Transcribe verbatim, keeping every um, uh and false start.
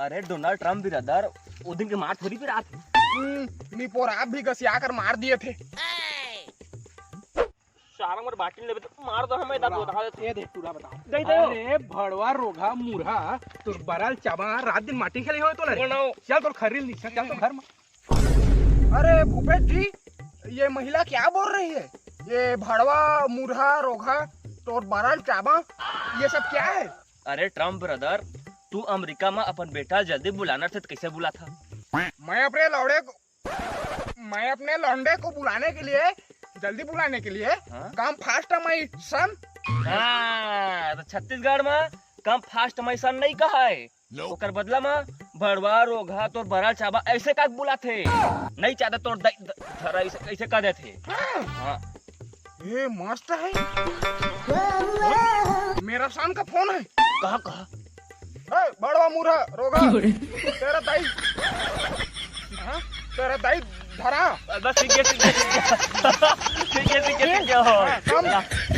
अरे Donald Trump बिरादर, ओ दिन के मार थोड़ी पिरात हे। हम्म, निपोर आप भी गसिया कर मार दिए थे। सारा मोर बाटिन लेबे तो मार दो हमें, इधर बता देते। ये देख, पूरा बता। दे दे। अरे भड़वा रोघा मुरहा, तोर बराल चाबा रात दिन माटी खेले होय तो ना रे। बोलो। चल तोर खरील नहीं, चल तोर घर में। अरे भूपेश जी, ये महिला क्या बोल रही है? ये भड़वा मुरहा रोघा, तोर बराल चाबा, ये सब क्या है? अरे ट्रंप ब्रदर, तू अमेरिका में अपन बेटा जल्दी बुलाना थे तो कैसे बुलाथा? मैं अपने लौड़े को, मैं अपने लौंडे को बुलाने के लिए, जल्दी बुलाने के लिए हाँ? काम फास्ट है मैं सन। हाँ, तो छत्तीसगढ़ में काम फास्ट मैं सन नहीं कहा है। ओकर बदला में भड़वा रोघा तोर बराल चाबा ऐसे का बुलाथे? नहीं चाहता तोर दई द- धरा ऐसे, ऐसे कह देथे। हाँ। ये मस्त है। मेरा शान का फोन है। कहा कहा? ए, बड़वा मुरहा रोघा, तेरा दाई, हाँ, तेरा दाई धरा। बस ठीक है, ठीक है, ठीक है। ठीक है, ठीक है, ठीक है, हो। हाँ, कम।